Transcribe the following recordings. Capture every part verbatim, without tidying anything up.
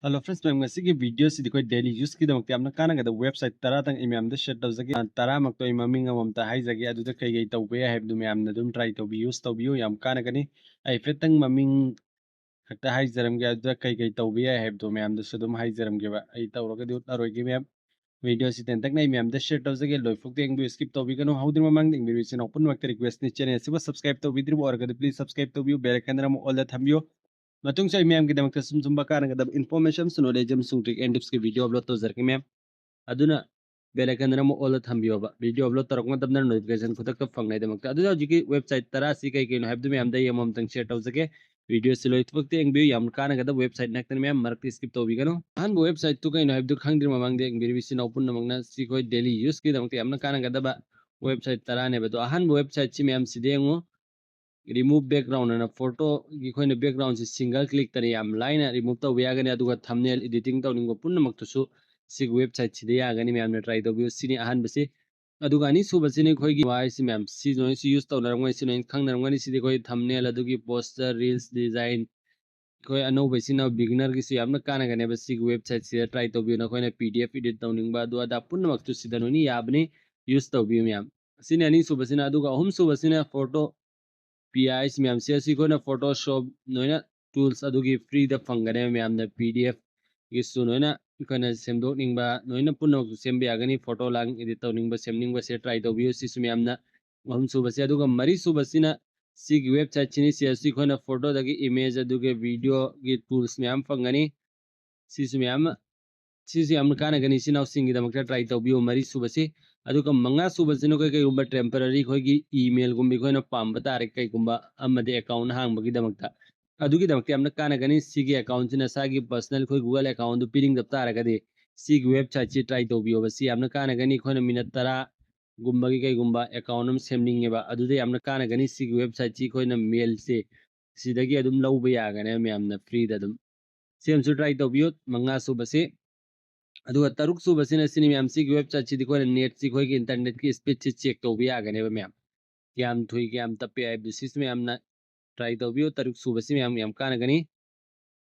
Hello friends, ꯃꯌꯥꯝ, ꯉꯁꯤꯒꯤ video ꯁꯤꯗꯤ ꯑꯩꯈꯣꯏ daily use ꯀꯤꯗꯃꯛꯇ ꯌꯥꯝꯅ ꯀꯥꯟꯅꯒꯗꯕ website ꯇꯔꯥꯗꯪ ꯑꯩ ꯃꯌꯥꯝꯗ share ꯇꯧꯖꯒꯦ꯫ ꯑ, ꯇꯔꯥꯃꯛꯇꯣ ꯑꯩ ꯃꯃꯤꯡ ꯑꯃꯃꯝꯇ ꯍꯥꯏꯖꯒꯦ, ꯑꯗꯨꯗ ꯀꯩ ꯀꯩ ꯇꯧꯕ ꯌꯥꯏ ꯍꯥꯏꯕꯗꯨ ꯃꯌꯥꯝꯅ ꯑꯗꯨꯝ try ꯇꯧꯕꯤꯌꯨ, use ꯇꯧꯕꯤꯌꯨ, ꯌꯥꯝ ꯀꯥꯟꯅꯒꯅꯤ꯫ ꯑꯩ ꯍꯥꯏꯐꯦꯠꯇꯪ ꯃꯃꯤꯡ ꯈꯛꯇ ꯍꯥꯏꯖꯔꯝꯒꯦ, ꯑꯗꯨꯗ ꯀꯩ ꯀꯩ ꯇꯧꯕ ꯌꯥꯏ ꯍꯥꯏꯕꯗꯨ ꯃꯌꯥꯝꯗꯁꯨ ꯑꯗꯨꯝ ꯍꯥꯏꯖꯔꯝꯒꯦꯕ꯫ ꯑꯩ ꯇꯧꯔꯒꯗꯤ ꯎꯠꯂꯔꯣꯏꯒꯦ ꯃꯌꯥꯝ꯫ Video ꯁꯤ ꯇꯦꯟꯇꯛꯅ ꯑꯩ ꯃꯌꯥꯝꯗ share ꯇꯧꯖꯒꯦ, ꯂꯣꯏꯐꯥꯎꯇ ꯌꯦꯡꯕꯤꯌꯨ, skip ꯇꯧꯕꯤꯒꯅꯨ꯫ ꯍꯧꯗ꯭ꯔꯤꯕ ꯃꯃꯥꯡꯗ ꯌꯦꯡꯕꯤꯔꯤꯕ ꯏꯆꯤꯟ ꯏꯅꯥꯎ ꯄꯨꯝꯅꯃꯛꯇ request ꯅꯤ, channel ꯑꯁꯤꯕꯨ subscribe ꯇꯧꯕꯤꯗ꯭ꯔꯤꯕ ꯑꯣꯏꯔꯒꯗꯤ please subscribe ꯇꯧꯕꯤꯌꯨ, bell icon ꯑꯃ all ꯗ ꯊꯝꯕꯤꯌꯨ꯫ ꯃꯇꯨꯡꯁꯨ ꯑꯩ ꯃꯌꯥꯝꯒꯤꯗꯃꯛꯇ ꯁꯨꯝ ꯁꯨꯝꯕ ꯀꯥꯟꯅꯒꯗꯕ information ꯑꯃꯁꯨꯡ knowledge ꯑꯃꯁꯨꯡ trick and tips ꯀꯤ video upload ꯇꯧꯖꯔꯛꯀꯦ ꯃꯌꯥꯝ꯫ ꯑꯗꯨꯅ bell icon ꯑꯃ all ꯗ ꯊꯝꯕꯤꯌꯣꯕ, video upload ꯇꯧꯔꯛꯄ ꯃꯇꯝꯗ notification ꯈꯨꯗꯛꯇ ꯐꯪꯅꯉꯥꯏꯗꯃꯛꯇ꯫ ꯑꯗꯨꯅ ꯍꯧꯖꯤꯛꯀꯤ website ꯇꯔꯥ ꯑꯁꯤ ꯀꯩ ꯀꯩꯅꯣ ꯍꯥꯏꯕꯗꯨ ꯃꯌꯥꯝꯗ ꯑꯩ ꯑꯃꯃꯝꯇꯪ share ꯇꯧꯖꯒꯦ꯫ Video ꯁꯤ ꯂꯣꯏꯐꯥꯎꯇ ꯌꯦꯡꯕꯤꯌꯨ, ꯌꯥꯝ ꯀꯥꯟꯅꯒꯗꯕ website ꯉꯥꯛꯇꯅꯤ ꯃꯌꯥꯝ, ꯃꯔꯛꯇ skip ꯇꯧꯕꯤꯒꯅꯨ꯫ ꯑꯍꯥꯟꯕ website ꯇꯨ ꯀꯩꯅꯣ ꯍꯥꯏꯕꯗꯨ ꯈꯪꯗ꯭ꯔꯤ ꯃꯃꯥꯡꯗ ꯌꯦꯡꯕꯤꯔꯤꯕ ꯏꯆꯤꯟ ꯏꯅꯥꯎ ꯄꯨꯝꯅꯃꯛꯅ ꯁꯤ ꯑꯩꯈꯣꯏ daily use ꯀꯤꯗꯃꯛꯇ ꯌꯥꯝꯅ ꯀꯥꯟꯅꯒꯗꯕ website ꯇꯔꯥꯅꯦꯕ꯫ ꯑꯗꯣ ꯑꯍꯥꯟꯕ website ꯁꯤ ꯃꯌꯥꯝ ꯁꯤꯗ ꯌꯦꯡꯉꯨ, remove background ꯑꯅ photo ꯒꯤ ꯑꯩꯈꯣꯏꯅ background ꯁꯤ single click ꯇꯅ ꯌꯥꯝ ꯂꯥꯏꯅ remove ꯇꯧꯕ ꯌꯥꯒꯅꯤ꯫ ꯑꯗꯨꯒ thumbnail editing ꯇꯧꯅꯤꯡꯕ ꯄꯨꯝꯅꯃꯛꯇꯨꯁꯨ ꯁꯤꯒꯤ website ꯁꯤꯗ ꯌꯥꯒꯅꯤ, ꯃꯌꯥꯝꯅ try ꯇꯧꯕꯤꯌꯨ꯫ ꯁꯤꯅꯤ ꯑꯍꯥꯟꯕꯁꯤ꯫ ꯑꯗꯨꯒ ꯑꯅꯤꯁꯨꯕꯁꯤꯅ ꯑꯩꯈꯣꯏꯒꯤ ꯋꯥꯏꯁꯤ ꯃꯌꯥꯝ ꯁꯤ ꯂꯣꯏꯅꯁꯨ use ꯇꯧꯅꯔꯝꯒꯅꯤ, ꯁꯤ ꯂꯣꯏꯅ ꯈꯪꯅꯔꯝꯒꯅꯤ꯫ ꯁꯤꯗꯤ ꯑꯩꯈꯣꯏ thumbnail, ꯑꯗꯨꯒꯤ poster, reels design, ꯑꯩꯈꯣꯏ ꯑꯅꯧꯕ ꯏꯆꯤꯟ ꯏꯅꯥꯎ beginner ꯒꯤꯁꯨ ꯌꯥꯝꯅ ꯀꯥꯟꯅꯒꯅꯦꯕ꯫ ꯁꯤꯒꯤ website ꯁꯤꯗ try ꯇꯧꯕꯤꯌꯨ, ꯅꯈꯣꯏꯅ P D F edit ꯇꯧꯅꯤꯡꯕ ꯑꯗꯨ ꯑꯗꯥ ꯄꯨꯝꯅꯃꯛꯇꯨ ꯁꯤꯗ ꯂꯣꯏꯅ ꯌꯥꯕꯅꯤ, use ꯇꯧꯕꯤꯌꯨ ꯃꯌꯥꯝ꯫ ꯑꯁꯤꯅꯤ ꯑꯅꯤꯁꯨꯕꯁꯤꯅ꯫ ꯑꯗꯨꯒ ꯑꯍꯨꯝꯁꯨꯕꯁꯤꯅ photo P I ꯁꯤ ꯃꯌꯥꯝꯁꯦ ꯑꯁꯤ ꯑꯩꯈꯣꯏꯅ Photoshop ꯂꯣꯏꯅ tools ꯑꯗꯨꯒꯤ free ꯗ ꯐꯪꯒꯅꯦꯕ ꯃꯌꯥꯝꯅ꯫ P D F ꯒꯤꯁꯨ ꯂꯣꯏꯅ ꯑꯩꯈꯣꯏꯅ ꯁꯦꯝꯗꯣꯛꯅꯤꯡꯕ ꯂꯣꯏꯅ ꯄꯨꯝꯅꯃꯛꯁꯨ ꯁꯦꯝꯕ ꯌꯥꯒꯅꯤ꯫ Photo ꯂꯥꯡ edit ꯇꯧꯅꯤꯡꯕ ꯁꯦꯝꯅꯤꯡꯕꯁꯦ try ꯇꯧꯕꯤꯌꯨ꯫ ꯁꯤꯁꯨ ꯃꯌꯥꯝꯅ ꯑꯍꯨꯝꯁꯨꯕꯁꯦ꯫ ꯑꯗꯨꯒ ꯃꯔꯤꯁꯨꯕꯁꯤꯅ ꯁꯤꯒꯤ website ꯁꯤꯅꯤ꯫ ꯁꯤ ꯑꯁꯤ ꯑꯩꯈꯣꯏꯅ photo ꯗꯒꯤ image ꯑꯗꯨꯒ video ꯒꯤ tools ꯃꯌꯥꯝ ꯐꯪꯒꯅꯤ꯫ ꯁꯤꯁꯨ ꯃꯌꯥꯝ ꯑꯃ, ꯁꯤꯁꯨ ꯌꯥꯝꯅ ꯀꯥꯟꯅꯒꯅꯤ ꯏꯆꯤꯟ ꯏꯅꯥꯎꯁꯤꯡꯒꯤꯗꯃꯛꯇ, try ꯇꯧꯕꯤꯌꯨ꯫ ꯃꯔꯤꯁꯨꯕꯁꯤ꯫ ꯑꯗꯨꯒ ꯃꯉꯥꯁꯨꯕꯁꯤꯅ ꯑꯩꯈꯣꯏ ꯀꯩꯒꯨꯝꯕ temporary ꯑꯩꯈꯣꯏꯒꯤ email ꯒꯨꯝꯕ ꯑꯩꯈꯣꯏꯅ ꯄꯥꯝꯕ ꯇꯥꯔꯦ, ꯀꯩꯒꯨꯝꯕ ꯑꯃꯗꯤ account ꯍꯥꯡꯕꯒꯤꯗꯃꯛꯇ, ꯑꯗꯨꯒꯤꯗꯃꯛꯇ ꯌꯥꯝꯅ ꯀꯥꯟꯅꯒꯅꯤ꯫ ꯁꯤꯒꯤ account ꯁꯤ ꯅꯁꯥꯒꯤ personal ꯑꯩꯈꯣꯏ Google account ꯗꯨ ꯄꯤꯅꯤꯡꯗꯕ ꯇꯥꯔꯒꯗꯤ ꯁꯤꯒꯤ website ꯁꯤ try ꯇꯧꯕꯤꯌꯣꯕ꯫ ꯁꯤ ꯌꯥꯝꯅ ꯀꯥꯟꯅꯒꯅꯤ꯫ ꯑꯩꯈꯣꯏꯅ ꯃꯤꯅꯠ ꯇꯔꯥ ꯒꯨꯝꯕꯒꯤ ꯀꯩꯒꯨꯝꯕ account ꯑꯃ ꯁꯦꯝꯅꯤꯡꯉꯦꯕ, ꯑꯗꯨꯗ ꯌꯥꯝꯅ ꯀꯥꯟꯅꯒꯅꯤ꯫ ꯁꯤꯒꯤ website ꯁꯤ ꯑꯩꯈꯣꯏꯅ mail ꯁꯦ ꯁꯤꯗꯒꯤ ꯑꯗꯨꯝ ꯂꯧꯕ ꯌꯥꯒꯅꯦꯕ ꯃꯌꯥꯝꯅ free ꯗ ꯑꯗꯨꯝ꯫ ꯁꯤ ꯑꯃꯁꯨ try ꯇꯧꯕꯤꯌꯨ, ꯃꯉꯥ ꯁꯨꯕꯁꯤ꯫ ꯑꯗꯨꯒ ꯇꯔꯨꯛ ꯁꯨꯕꯁꯤꯅ ꯁꯤꯅꯤ ꯃꯌꯥꯝ, ꯁꯤꯒꯤ website ꯁꯤꯗꯤ ꯑꯩꯈꯣꯏꯅ net ꯁꯤ ꯑꯩꯈꯣꯏꯒꯤ internet ꯀꯤ speed ꯁꯤ check ꯇꯧꯕ ꯌꯥꯒꯅꯦꯕ ꯃꯌꯥꯝ, ꯀꯌꯥꯝ ꯊꯨꯏ ꯀꯌꯥꯝ ꯇꯞꯄꯤ ꯍꯥꯏꯕꯗꯨ꯫ ꯁꯤꯁꯨ ꯃꯌꯥꯝꯅ try ꯇꯧꯕꯤꯌꯨ, ꯇꯔꯨꯛ ꯁꯨꯕꯁꯤ ꯃꯌꯥꯝ ꯌꯥꯝ ꯀꯥꯟꯅꯒꯅꯤ꯫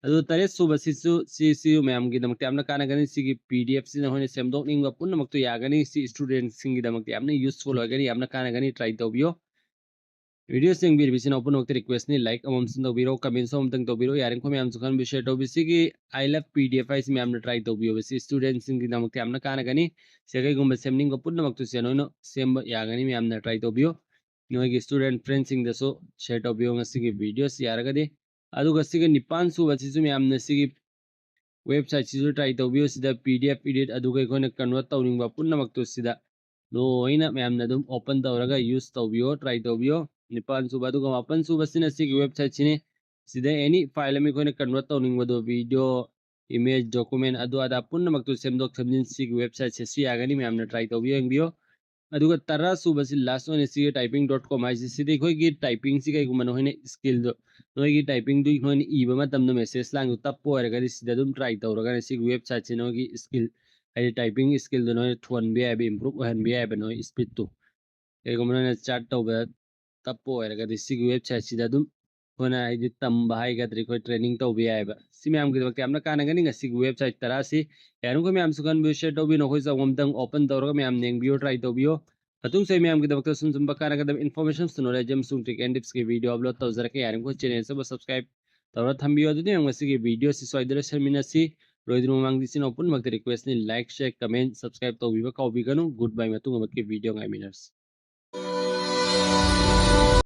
ꯑꯗꯨ ꯇꯔꯦꯠ ꯁꯨꯕꯁꯤꯁꯨ, ꯁꯤꯁꯨ ꯃꯌꯥꯝꯒꯤꯗꯃꯛꯇ ꯌꯥꯝꯅ ꯀꯥꯟꯅꯒꯅꯤ꯫ ꯁꯤꯒꯤ P D F ꯁꯤꯅ ꯅꯈꯣꯏꯅ ꯁꯦꯝꯗꯣꯛꯅꯤꯡꯕ ꯄꯨꯝꯅꯃꯛꯇꯨ ꯌꯥꯒꯅꯤ꯫ ꯁꯤ student ꯁꯤꯡꯒꯤꯗꯃꯛꯇ ꯌꯥꯝꯅ useful ꯑꯣꯏꯒꯅꯤ, ꯌꯥꯝꯅ ꯀꯥꯟꯅꯒꯅꯤ, try ꯇꯧꯕꯤꯌꯣ꯫ Video ꯁꯤ ꯌꯦꯡꯕꯤꯔꯤꯕ ꯏꯆꯤꯟ ꯏꯅꯥꯎ ꯄꯨꯝꯅꯃꯛꯇ request ꯅꯤ, like ꯑꯃꯃꯝꯁꯨ ꯇꯧꯕꯤꯔꯣ, comment ꯁꯨ ꯑꯃꯇꯪ ꯇꯧꯕꯤꯔꯣ, ꯌꯥꯔꯤꯈꯣꯏ ꯃꯌꯥꯝꯁꯨ ꯈꯪꯍꯟꯕꯤꯌꯨ, share ꯇꯧꯕꯤꯌꯨ꯫ ꯁꯤꯒꯤ I love P D F ꯍꯥꯏꯁꯤ ꯃꯌꯥꯝꯅ try ꯇꯧꯕꯤꯌꯣ, ꯁꯤ student ꯁꯤꯡꯒꯤꯗꯃꯛꯇ ꯌꯥꯝꯅ ꯀꯥꯟꯅꯒꯅꯤ꯫ ꯁꯤ ꯀꯩꯒꯨꯝꯕ ꯁꯦꯝꯅꯤꯡꯕ ꯄꯨꯝꯅꯃꯛꯇꯨ ꯁꯦ ꯅꯣꯏꯅ ꯁꯦꯝꯕ ꯌꯥꯒꯅꯤ, ꯃꯌꯥꯝꯅ try ꯇꯧꯕꯤꯌꯣ꯫ ꯅꯣꯏꯒꯤ student friend ꯁꯤꯡꯗꯁꯨ share ꯇꯧꯕꯤꯌꯣ ꯉꯁꯤꯒꯤ video ꯁꯤ ꯌꯥꯔꯒꯗꯤ꯫ ꯑꯗꯨꯒ ꯁꯤꯒ ꯅꯤꯄꯥꯟ ꯁꯨꯕꯁꯤꯁꯨ ꯃꯌꯥꯝꯅ ꯁꯤꯒꯤ website ꯁꯤꯁꯨ try ꯇꯧꯕꯤꯌꯨ꯫ ꯁꯤꯗ P D F edit, ꯑꯗꯨꯒ ꯑꯩꯈꯣꯏꯅ convert ꯇꯧꯅꯤꯡꯕ ꯄꯨꯝꯅꯃꯛꯇꯨ ꯁꯤꯗ ꯂꯣꯏꯅ ꯃꯌꯥꯝꯅ ꯑꯗꯨꯝ open ꯇꯧꯔꯒ use ꯇꯧꯕꯤꯌꯣ, try ꯇꯧꯕꯤꯌꯣ꯫ ꯅꯤꯄꯥꯟ ꯁꯨꯕ꯫ ꯑꯗꯨꯒ ꯃꯥꯄꯟ ꯁꯨꯕꯁꯤꯅ ꯁꯤꯒꯤ website ꯁꯤꯅꯤ꯫ ꯁꯤꯗ any file ꯑꯃ ꯑꯩꯈꯣꯏꯅ convert ꯇꯧꯅꯤꯡꯕꯗꯣ, video, image, document, ꯑꯗꯨ ꯑꯗꯥ ꯄꯨꯝꯅꯃꯛꯇꯨ ꯁꯦꯝꯗꯣꯛ ꯁꯦꯝꯖꯤꯟ ꯁꯤꯒꯤ website ꯁꯦ ꯁꯤ ꯌꯥꯒꯅꯤ, ꯃꯌꯥꯝꯅ try ꯇꯧꯕꯤꯌꯣ, ꯌꯦꯡꯕꯤꯌꯣ꯫ ꯑꯗꯨꯒ ꯇꯔꯥ ꯁꯨꯕꯁꯤ last ꯑꯣꯏꯅ ꯁꯤꯒꯤ typing dot com ꯍꯥꯏꯁꯤ, ꯁꯤꯗꯤ ꯑꯩꯈꯣꯏꯒꯤ typing ꯁꯤ ꯀꯩꯒꯨꯝꯕ ꯅꯈꯣꯏꯅ skill ꯗꯣ, ꯅꯣꯏꯒꯤ typing ꯗꯨ ꯅꯈꯣꯏꯅ ꯏꯕ ꯃꯇꯝꯗ message ꯂꯥꯡꯗꯣ ꯇꯞꯄ ꯑꯣꯏꯔꯒꯗꯤ ꯁꯤꯗ ꯑꯗꯨꯝ try ꯇꯧꯔꯒꯅ ꯁꯤꯒꯤ website ꯁꯤ ꯅꯣꯏꯒꯤ skill ꯍꯥꯏꯗꯤ typing skill ꯗꯣ ꯅꯣꯏꯅ ꯊꯨꯍꯟꯕ ꯌꯥꯏꯕ, improve ꯑꯣꯏꯍꯟꯕ ꯌꯥꯏꯕ ꯅꯣꯏ speed ꯇꯨ꯫ ꯀꯩꯒꯨꯝꯕ ꯅꯣꯏꯅ chat ꯇꯧꯕꯗ ꯇꯞꯄ ꯑꯣꯏꯔꯒꯗꯤ ꯁꯤꯒꯤ website ꯁꯤꯗ ꯑꯗꯨꯝ ꯑꯩꯈꯣꯏꯅ ꯍꯥꯏꯗꯤ ꯇꯝꯕ ꯍꯥꯏꯒꯗ꯭ꯔꯥ, ꯑꯩꯈꯣꯏ training ꯇꯧꯕ ꯌꯥꯏꯕ꯫ ꯁꯤ ꯃꯌꯥꯝꯒꯤꯗꯃꯛꯇ ꯌꯥꯝꯅ ꯀꯥꯟꯅꯒꯅꯤ ꯉꯁꯤꯒꯤ website ꯇꯔꯥ ꯁꯤ꯫ ꯌꯥꯔꯤꯃꯈꯩ ꯃꯌꯥꯝꯁꯨ ꯈꯪꯍꯟꯕꯤꯌꯨ, share ꯇꯧꯕꯤꯌꯨ, ꯅꯈꯣꯏꯁꯨ ꯑꯃꯨꯛꯇꯪ open ꯇꯧꯔꯒ ꯃꯌꯥꯝ ꯌꯦꯡꯕꯤꯌꯨ, try ꯇꯧꯕꯤꯌꯨ꯫ ꯃꯇꯨꯡꯁꯨ ꯑꯩ ꯃꯌꯥꯝꯒꯤꯗꯃꯛꯇ ꯁꯨꯝ ꯁꯨꯝꯕ ꯀꯥꯟꯅꯒꯗꯕ information ꯁꯨ knowledge ꯑꯃꯁꯨꯡ trick and tips ꯀꯤ video upload ꯇꯧꯖꯔꯛꯀꯦ꯫ ꯌꯥꯔꯤꯃꯈꯩ channel ꯑꯁꯤꯕꯨ subscribe ꯇꯧꯔ ꯊꯝꯕꯤꯌꯨ꯫ ꯑꯗꯨꯗꯤ ꯃꯌꯥꯝ ꯉꯁꯤꯒꯤ video ꯁꯤ ꯁ꯭ꯋꯥꯏꯗ ꯂꯣꯏꯁꯤꯟꯃꯤꯟꯅꯁꯤ꯫ ꯂꯣꯏꯗ꯭ꯔꯤꯉꯩ ꯃꯃꯥꯡꯗ ꯏꯆꯤꯟ ꯏꯅꯥꯎ ꯄꯨꯝꯅꯃꯛꯇ request ꯅꯤ, like, share, comment, subscribe ꯇꯧꯕꯤꯕ ꯀꯥꯎꯕꯤꯒꯅꯨ꯫ Goodbye, ꯃꯇꯨꯡ ꯑꯃꯨꯛꯀꯤ video ꯉꯥꯏꯃꯤꯟꯅꯔꯁꯤ꯫